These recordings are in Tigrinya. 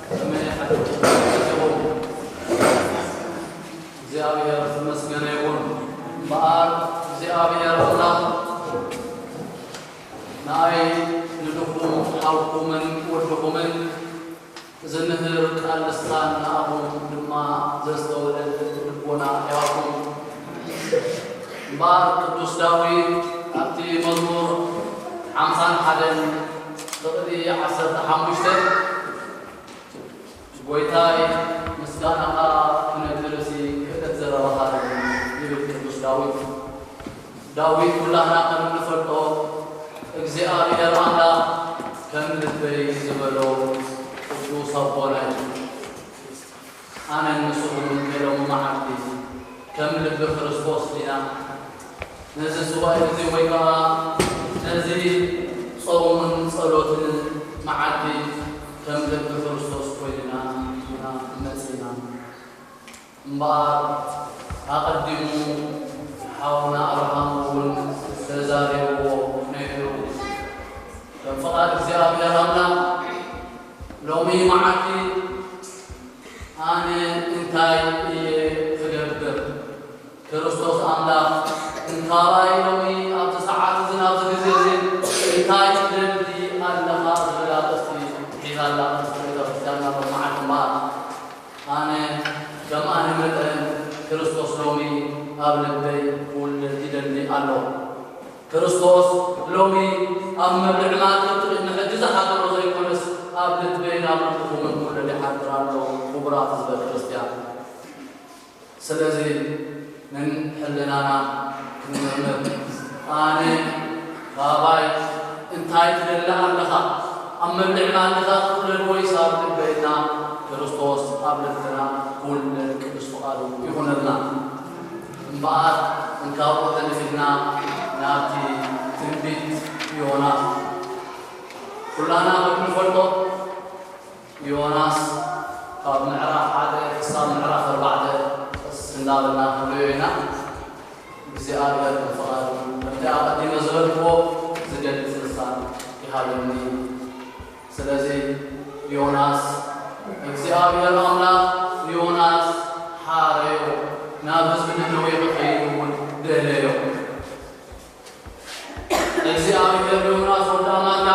ከመይ ሓደርኩም? እግዚኣብሔር ዝተመስገነ ይኹን። እምበኣር እግዚኣብሔር ኣምላኽ ንኣይ ንድኹም ሓውኩምን ወድኹምን ዝምህር ቃል ልሳን ንኣኹም ድማ ዘስተውዕል ልቦና ይሃብኩም። እምበኣር ቅዱስ ዳዊት ኣብቲ መዝሙር ሓምሳን ሓደን ፍቕዲ ዓሰርተ ሓሙሽተ ጎይታይ ምስጋናኻ ክነግርሲ ክእለት ዘረባኻ ይብል ቅዱስ ዳዊት። ዳዊት ኩላህና ከም እንፈልጦ እግዚኣብሔር ኣምላኽ ከም ልበይ ዝበሎ ቅዱስ ኣቦና እዩ። ኣነን ንስኹምን ከይሎም መዓልቲ ከም ልቢ ክርስቶስ ዲና? ነዚ ሱባኤ እዚ ወይ ከዓ ነዚ ጾምን ጸሎትን መዓልቲ ከም ልቢ ክርስቶስ ኮይንና ኢና መጺና። እምበኣር ኣቐዲሙ ሓውና ኣብርሃም እውን ተዛሪብዎ ነይሩ። ከም ፍቓድ እግዚኣብሔር ኣምላኽ ሎሚ መዓልቲ ኣነ እንታይ እየ ክገብር? ክርስቶስ ኣምላኽ እንካባይ ሎሚ ኣብዚ ሰዓት እዚ ናብዚ ግዜ እዚ እንታይ ትደሊ ኣለኻ ዝብል ኣርእስቲ ሒዛ ኣላ ቅድስቲ ቤተ ክርስቲያንና ሎሚ መዓልቲ እምበኣር። ኣነ ከም ኣነ መጠን ክርስቶስ ሎሚ ኣብ ልበይ ክውለድ ይደሊ ኣሎ። ክርስቶስ ሎሚ ኣብ መብልዕ ማእከል ጥሪት ንሕጂ ዝሓደሮ ዘይኮነስ ኣብ ልበይ ናብ ልብኹምን ክውለድ ይሓድር ኣሎ። ክቡራት ህዝበ ክርስቲያን፣ ስለዚ ንሕልናና ክንምርምር፣ ኣነ ካባይ እንታይ ትደሊ ኣለኻ? ኣብ መብልዕ ማእከል ክውለድ ወይስ ኣብ ልበይ ኢልና ክርስቶስ ኣብ ልብና ክውለድ ቅዱስ ፍቓዱ ይኹነልና። እምበኣር እንካብኡ ተንፊልና ናብቲ ትንቢት ዮናስ። ኩላና ከም ንፈልጦ ዮናስ ካብ ምዕራፍ ሓደ ክሳብ ምዕራፍ ኣርባዕተ ቀስ እንዳበልና ክንሪኦ ኢና። እግዚኣብሔር ከም ፍቓዱ ከምቲ ኣቐዲመ ዝበልክዎ ዝገልጽ ልሳን ይሃበኒ። ስለዚ ዮናስ እግዚኣብሔር ኣምላኽ ንዮናስ ሓረዮ፣ ናብ ህዝቢ ነነዌ ክኸይድ እውን ደለዮ። እግዚኣብሔር ዮናስ ወዲ ኣማታ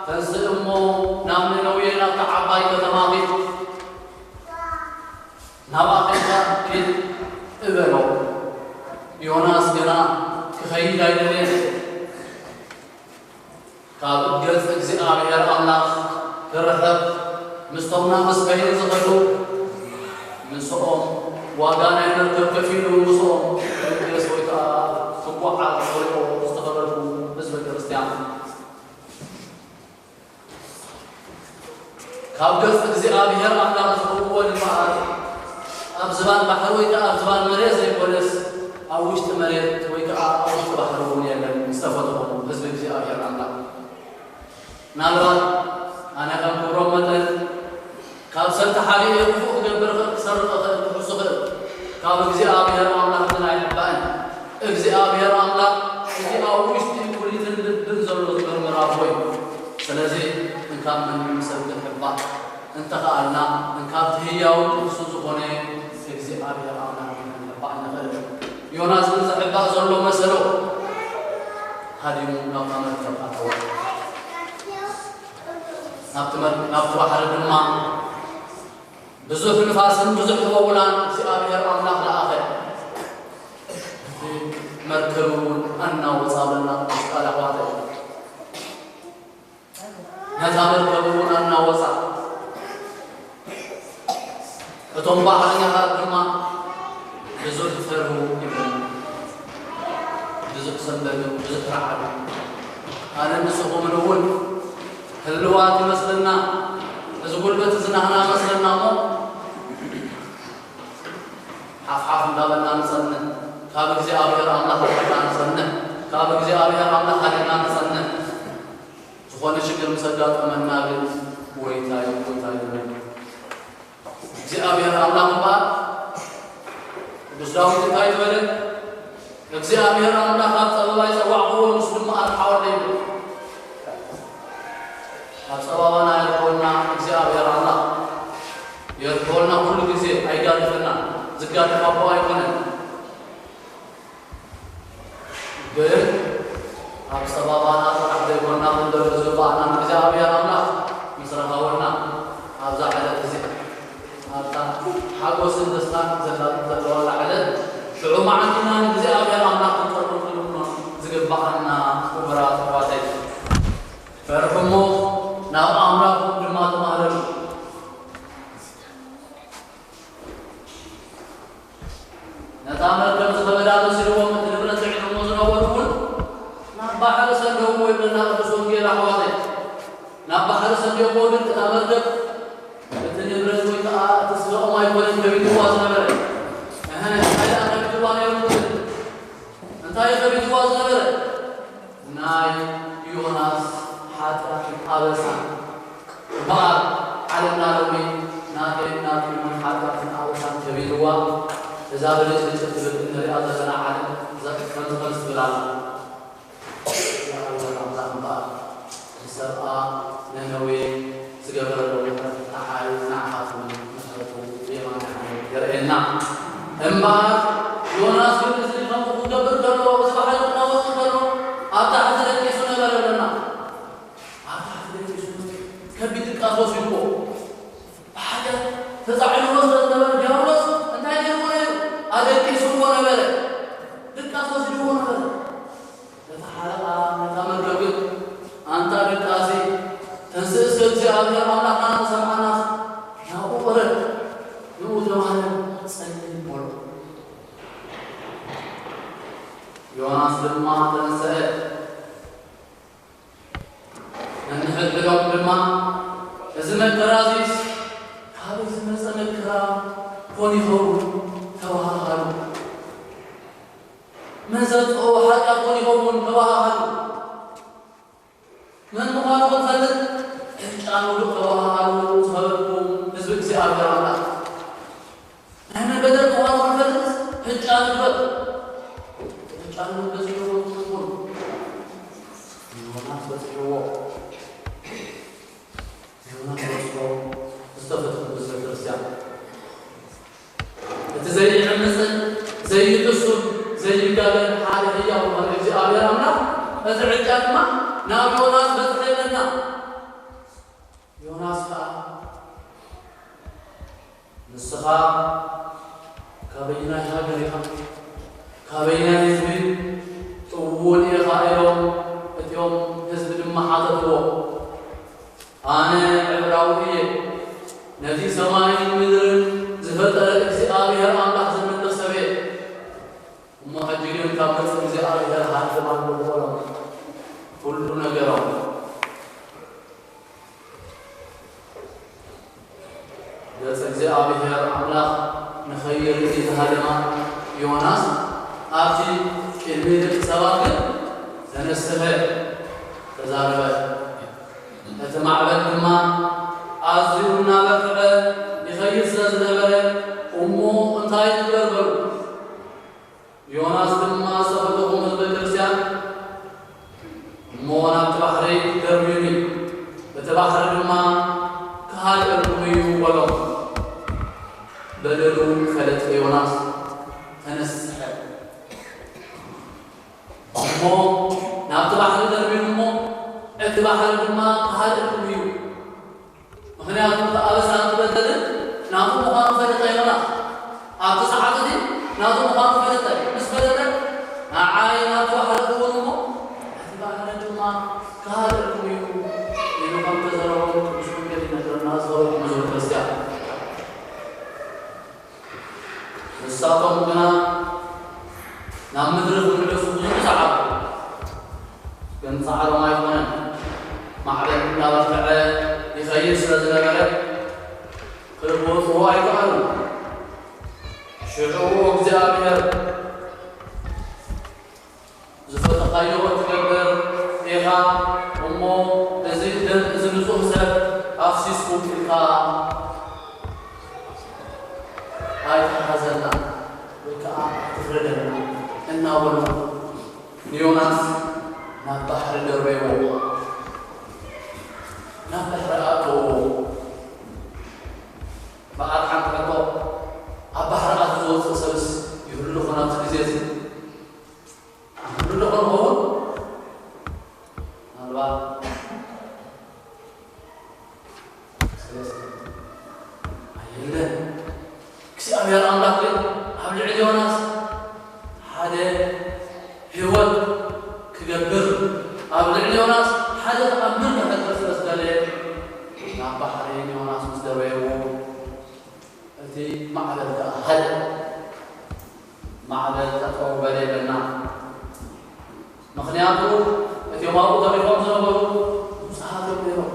ተንስእ እሞ ናብ ነነዌ ናብታ ዓባይ ከተማ ኺድ፣ ናብኣ ኸይድካ ኪድ እበሎ። ዮናስ ገና ክኸይድ ኣይደለየን። ካብ ገጽ እግዚኣብሔር ኣምላኽ ክርሕቕ፣ ምስቶም ናብ ስፔን ዝኸዱ ምስኦም ዋጋ ናይ መርከብ ከፊሉ ምስኦም ክምለስ ወይ ከኣ ክጓዓዝ ዝኽእልዎ ዝተኸበርኩ ህዝበ ክርስቲያን። ካብ ገጽ እግዚኣብሔር ኣምላኽ ዝኽብዎ ድማ ኣብ ዝባን ባሕሪ ወይ ከኣ ኣብ ዝባን መሬት ዘይኮነስ ኣብ ውሽጢ መሬት ወይ ከኣ ኣብ ውሽጢ ባሕሪ እውን የለን። ዝተፈትኹም ህዝቢ እግዚኣብሔር ኣምላኽ፣ ምናልባት ኣነ ከም ክብሮም መጠን ካብ ሰልቲ ሓሊኤ ክፉእ ክገብር እኽእል፣ ክሰርቕ እኽእል፣ ክሕሱ እኽእል። ካብ እግዚኣብሔር ኣምላኽ ግን ኣይሕባእን። እግዚኣብሔር ኣምላኽ እቲ ኣብ ውሽጢ ኩሊትን ልብን ዘሎ ዝምርምር ኣቦ እዩ። ስለዚ እንካብ መንም ሰብ ክንሕባእ እንተኸኣልና፣ እንካብ እቲ ህያውን ቅዱስን ዝኾነ እግዚኣብሔር ኣምላኽ ክንሕባእ ንኽእል። ዮናስ ግን ዝሕባእ ዘሎ መሰሎ ሃዲሙ ናብታ መርከብ ኣተወ። ናብቲ መር-፣ ናብቲ ባሕሪ ድማ ብዙሕ ንፋስን ብዙሕ ህቦብላን እግዚኣብሔር ኣምላኽ ለኣኸ። እቲ መርከብ እውን ኣናወጻ በልና ቅዱስ ቃል ኣሕዋተይ። ነታ መርከብ እውን ኣናወጻ። እቶም ባሕረኛታት ድማ ብዙሕ ፈርሁ ይብለና። ብዙሕ ሰንበዱ፣ ብዙሕ ረዓዱ። ኣነ ንስኹምን እውን ህልዋት ይመስለና። እዚ ጉልበት እዚ ናህና መስለና እሞ ሓፍሓፍ እንዳበልና ንጸንሕ። ካብ እግዚኣብሔር ኣምላኽ ሓዲግና ንጸንሕ። ካብ እግዚኣብሔር ኣምላኽ ሓዲግና ንጸንሕ። ዝኾነ ሽግር ምስ ኣጋጠመና ግን ጎይታይ፣ ጎይታይ ንብል። እግዚኣብሔር ኣምላኽ እምበኣር ቅዱስ ዳዊት እንታይ ዝበለ? እግዚኣብሔር ኣምላኽ ኣብ ጸበባይ ጸዋዕክዎ፣ ንሱ ድማ ኣርሓወለይ ይብል። ኣብ ጸባባና የርክበና እግዚኣብሔር ኣምላኽ። የርክበና ኩሉ ግዜ፣ ኣይጋድፈና። ዝጋደፍ ኣቦ ኣይኮነን። ግን ኣብ ጸባባና ጥራሕ ዘይኮና ክንደሎ ዝግባኣና ንእግዚኣብሔር ኣምላኽ ምስ ረኸበና ኣብዛ ዕለት እዚኣ፣ ኣብታ ሓጎስን ደስታን ዘላ ዘለዋላ ዕለት፣ ሽዑ መዓልቲ ኢና ንእግዚኣብሔር ኣምላኽ ክንቀርቦ ክንልምኖ ዝግባኣና። ክቡራት ኣሕዋተይ፣ ፈርሑ እሞ ናብ ኣምላኽኩም ድማ ተማህለሉ። ነታ መርከብ ዝኸበዳ መሲልዎም እቲ ንብረት ጽዒኖሞ ዝነበሩ እውን ናብ ባሕሪ ሰደውዎ ይብለና ቅዱስ ወንጌል ኣሕዋተይ። ናብ ባሕሪ ሰዲኦሞ ግን እታ መርከብ እቲ ንብረት ወይ ከዓ እቲ ስጋኦም ኣይኮነን ከቢድዋ ዝነበረ። እህ፣ እንታይ ደኣ ከቢድዋ ነይሩ ትብል? እንታይ ከቢድዋ ዝነበረ? ናይ ዮናስ ሓጢኣትን ኣበሳን እምበኣር፣ ዓለምና ሎሚ ናተይን ናትኩምን ሓጢኣትን ኣበሳን ከቢድዋ፣ እዛ ብልጭ ብልጭ እትብል እንሪኣ ዘለና ዓለም ዘ-፣ ከምዚ ከምዚ ትብል ኣላ። እግዚኣብሔር ኣምላኽ እምበኣር ንሰብኣ ነነዌ ዝገበረሎም ምሕረት ንዓይ ንዓኻትኩም ምሕረቱ ብየማነ ዓይኑ የርእየና። እምበኣር ዮናስ ግን እዚ ከምኡ ክገብር ከሎ፣ እዚ ባሕሪ ክናወጽ ከሎ፣ ኣብ ታሕቲ ደቂሱ ነበረ ይብለና። ኣብ ታሕቲ ደቂሱ ከቢድ ድቃስ ወሲድዎ። ብሓጢኣት ተጻዒንዎ ስለ ዝነበረ ዲያብሎስ እንታይ ገይርዎ ነይሩ? ኣደቂስዎ ነበረ። ድቃስ ወሲድዎ ነበረ። ነታ ሓለቓ ነታ መርከብ ግን፣ ኣንታ ደቃሲ፣ ተንስእ እስከ እግዚኣብሔር ኣምላኽና ንሰምዓናስ ናብኡ ቅረብ፣ ንኡ ተባህለ ጸልይ በሎ። ዮናስ ድማ ተንስአ። ነንሕድሕዶም ድማ፣ እዚ መከራ እዚስ ካበይ ዝመጸ መከራ ኮን ይኸውን? ተባሃሃሉ። መን ዘምጽኦ ሓጢኣት ኮን ይኸውን? ተባሃሃሉ። መን ምዃኑ ክንፈልጥ ዕጫ ንውድቕ ተባሃሃሉ። ዝኸበርኩም ህዝቢ እግዚኣብሔር ኣምላኽ፣ ናይ መን በደል ምዃኑ ክንፈልጥስ ዕጫ ንግበር። ዕጫ ንግበር ዘይኮነ ትርጉም ዮናስ በጺሕዎ። ዮናስ በጺሖ ዝተፈትሑ ህዝበ ክርስቲያን፣ እቲ ዘይዕምጽን ዘይሕሱን ዘይጋገን ሓደ ህያው ዝኾነ እግዚኣብሔር ኣምላኽ፣ እቲ ዕጫ ድማ ናብ ዮናስ በጽሐ ይብለና። ዮናስ ከኣ፣ ንስኻ ካበየናይ ሃገር ኢኻ? ካበየናይ ህዝቢ እውን ኢኻ? ኢሎም እቲኦም ህዝቢ ድማ ሓተትዎ። ኣነ ዕብራዊ እየ፣ ነቲ ሰማይን ምድርን ዝፈጠረ እግዚኣብሔር ኣምላኽ ዘምልኽ ሰብ እየ። እሞ ሕጂ ግን ካብ ገጽ እግዚኣብሔር ሃድም ኣለኹ በሎም። ኩሉ ነገሮም። ገጽ እግዚኣብሔር ኣምላኽ ንኸይርኢ ዝሃደማ ዮናስ፣ ኣብቲ ቅድሚ ደቂ ሰባት ግን ተነስሐ፣ ተዛረበ። እቲ ማዕበል ድማ ኣዝዩ እናበርትዐ ይኸይድ ስለ ዝነበረ፣ እሞ እንታይ ንግበር በሉ። ዮናስ ድማ ዝተፈለኹም ህዝበ ክርስቲያን፣ እሞ ናብቲ ባሕሪ ደርብዩኒ፣ እቲ ባሕሪ ድማ ክሃድአልኩም እዩ በሎም። በደሉ ፈለጠ፣ ዮናስ ተነስሐ። እሞ ናብቲ ባሕሪ ደርብዩኒ እሞ እቲ ባሕሪ ድማ ክሃድአልኩም እዩ። ምኽንያቱ እቲ ኣበሳን እቲ በደልን ናቱ ምዃኑ ፈለጠ ዮናስ። ኣብቲ ሰዓት እቲ ናቱ ምዃኑ ፈለጠ። ምስ ፈለጠ፣ ንዓይ ናብቲ ባሕሪ እኽውን እሞ እቲ ባሕሪ ድማ ክሃድአልኩም እዩ ኢሉ ከም ተዘረቦም ቅዱስ ወንጌል ይነግረና። ዝኸበርኩም ህዝበ ክርስቲያን፣ ንሳቶም ግና ናብ ምድሪ ክምለሱ ብዙሕ ጸዓሩ፣ ግን ጻዕሮም ኣይኮነን። ማዕበል እናበርትዐ ይኸይድ ስለ ዝነበረ፣ ክወጽዎ ኣይከኣሉን። ሽዑ እግዚኣብሔር፣ ዝፈተኻዮ ትገብር ኢኻ እሞ፣ እዚ ደም እዚ ንጹህ ሰብ ኣፍሲስኩም ኢልካ ኣይትሓዘና ወይ ከዓ ኣይትፍረደና እናበሉ ንዮናስ ናብ ባሕሪ ደርበይዎ። ናብ ኣየለን። እግዚኣብሔር ኣምላኽ ግን ኣብ ልዕሊ ዮናስ ሓደ ህይወት ክገብር፣ ኣብ ልዕሊ ዮናስ ሓደ ተኣምር ክፈጥር ስለ ዝደለየ ናብ ባሕሪ ንዮናስ ምስ ደበየዎ እቲ ማዕበል ከኣ ሃደ። ማዕበል ጠጠው በለ ይብለና። ምኽንያቱ እቶም ኣብኡ ተሪፎም ዝነበሩ ብዙሓት እዮም ነይሮም።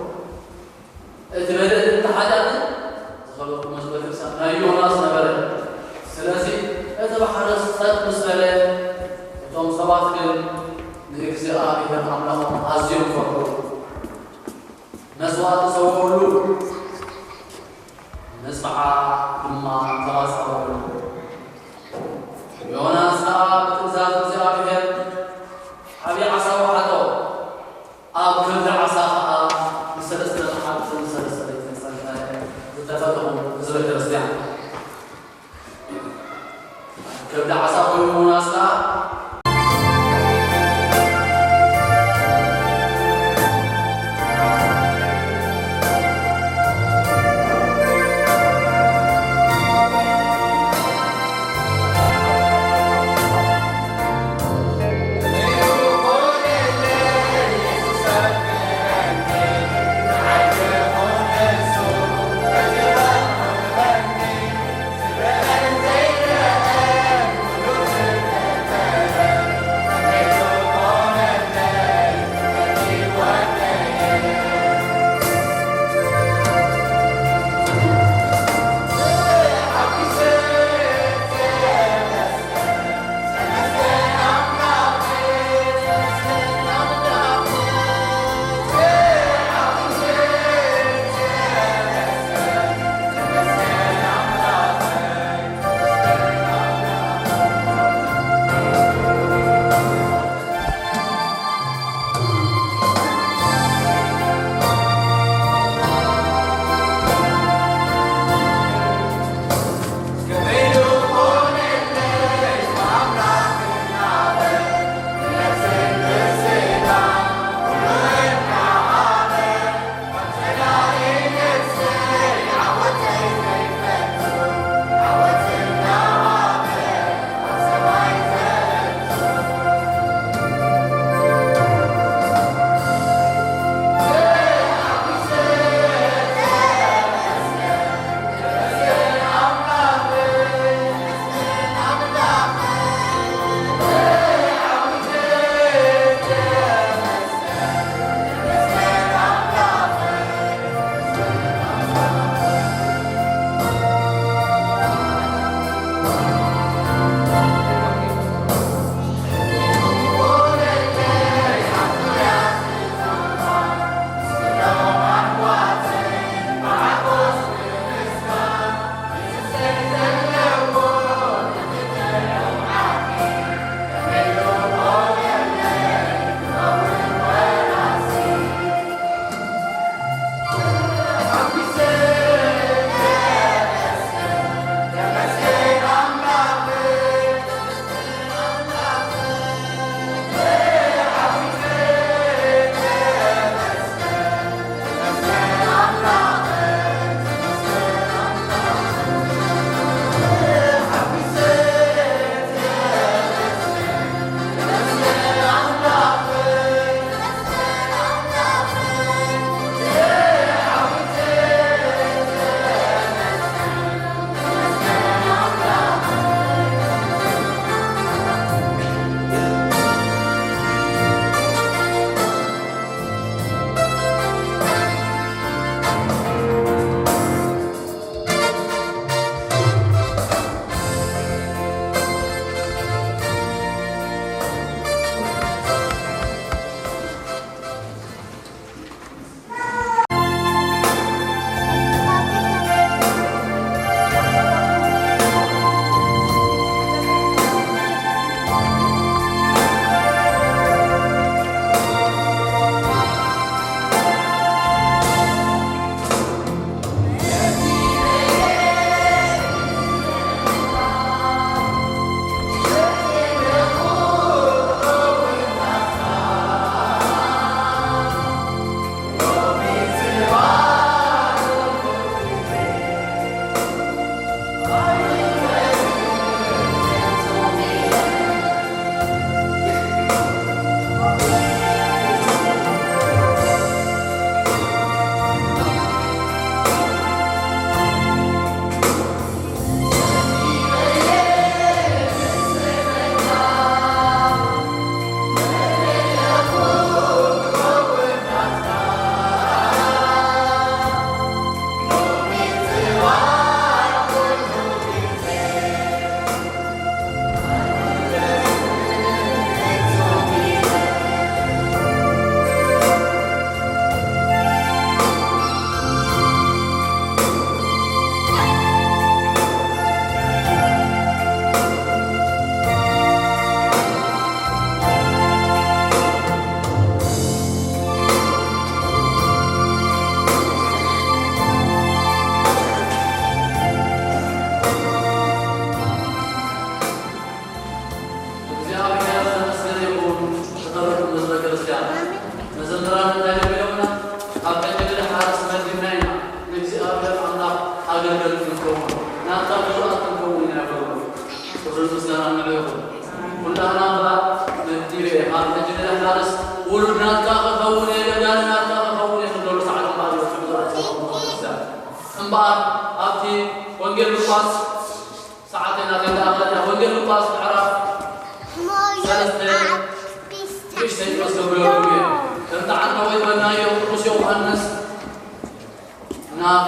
እቲ በደልን እቲ ሓጢኣትን ዝኸበርኩሞ ቤተክርስትያን ናይ ዮናስ ነበረ። ስለዚ እቲ ባሕሪ ጸጥ ምስ በለ እቶም ሰባት ግን ንእግዚኣብሔር ኣምላኾም ኣዝዮም ፈርሑ። መስዋእቲ ሰውኡሉ፣ መጽዓ ድማ ተባጽዓሉ። ዮናስ ከኣ ብትእዛዝ እግዚኣብሔር ዓብዪ ዓሳ ወሓጦ። ኣብ ከብዲ ዓሳ ከኣ ንሰለስተ መዓልትን ሰለስተ ለይትን ጸንሐ። ዝተፈተኹም ህዝበ ክርስቲያን፣ ከብዲ ዓሳ ኮይኑ ዮናስ ከኣ ዮሃንስ፣ ውሉድ ናትካ ክኸውን እየ፣ ነጋሪ ናትካ ክኸውን እየ፣ ንብለሉ ሰዓት እምበኣር ይበጽሑ። እምበኣር ኣብቲ ወንጌል ሉቃስ፣ ሰዓተይ ናተይ እንዳኣኸለ፣ ወንጌል ሉቃስ ምዕራፍ ሰለስተ ንእሽተይ ጸወት ክገብረልኩም እየ። ከምቲ ዓንተቦይ ዝበልናዮ ቅዱስ ዮሃንስ ናብ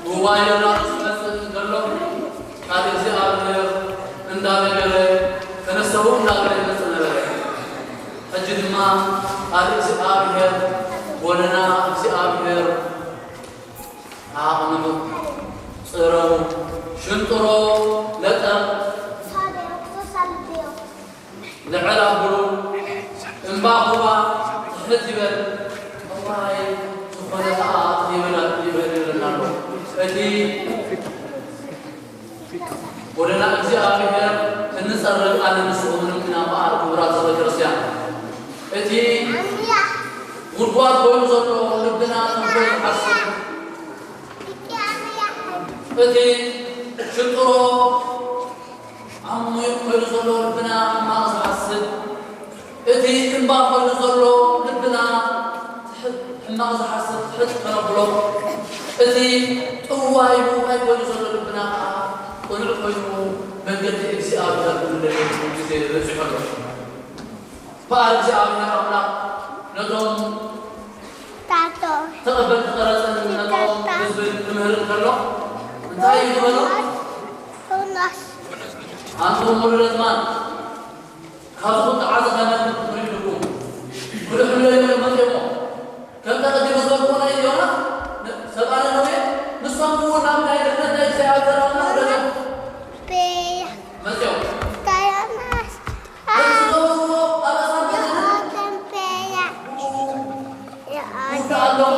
ጉባኤ ላርስ ዝመጽእ እንከሎ፣ ቃል እግዚኣብሔር እንዳበገረ፣ ተነሰው እንዳበለ ይመጽእ ነበረ። ሕጂ ድማ ቃል እግዚኣብሔር፣ ጎደና እግዚኣብሔር፣ ኣቕንዑ፣ ጽረቡ፣ ሽንጥሮ ለጠቕ ልዕል ኣብሉ፣ እምባ ኹባ ትሕት ይበል፣ ጥዋይ ዝኾነ ከኣ ይበል፣ ይበል ይብለና ኣሎ። እቲ ጎደና እግዚኣብሔር ክንጸርግ ኣነ ንስኹም ምንም ኢና እምበኣር፣ ክቡራት ህዝበ ክርስቲያን፣ እቲ ጉድጓድ ኮይኑ ዘሎ ልብና ተንኮል ይሓስብ፣ እቲ ሽንጥሮ ዓሚቕ ኮይኑ ዘሎ ልብና ሕማቕ ዝሓስብ፣ እቲ እምባ ኮይኑ ዘሎ ልብና ትሕት፣ ሕማቕ ዝሓስብ ትሕት ከነብሎ፣ እቲ ጥዋይ ምውዓይ ኮይኑ ዘሎ ልብና ከዓ ቅኑዕ ኮይኑ መንገዲ እግዚኣብሔር ክንደሊ ግዜ በፂሑ ኣሎ። እምበኣር እግዚኣብሔር ኣምላኽ ነቶም ታቶ ተቐበልቲ ቀረፅን ነቶም ታታ ህዝቢ ክምህር እንከሎ እንታይ እዩ ዝበሎ? ቶናስ ኣንቱም ውሉደ ትማን፣ ካብዚ ቁጥዓ እዚ ከመልጥ ትኽእሉ ኢልኩም። ክልሕሎ ኢሎም መጺኦሞ። ከምቲ ኣቐዲመ ዝበልኩዎ ናይ ዮናስ፣ ሰብኣ ነነዌ፣ ንሶም እውን ናብ ናይ ድሕነት ናይ እግዚኣብሔር ኣምላኽ ደገፍ ፔያ መጺኦም። ታዮናስ በቲ ዝገበርዎ ኣብ ኣሳብ ገጽ ዮሃንስ ፔያ ብኡ ይወዳእሎም።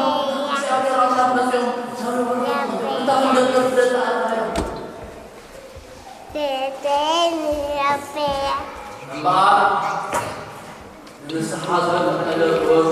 እግዚኣብሔር ኣምላኽ መጺኦም። እንታይ ክንገብር ደለና? እምበኣር ንንስሓ ዝፈቀደ ጥበብ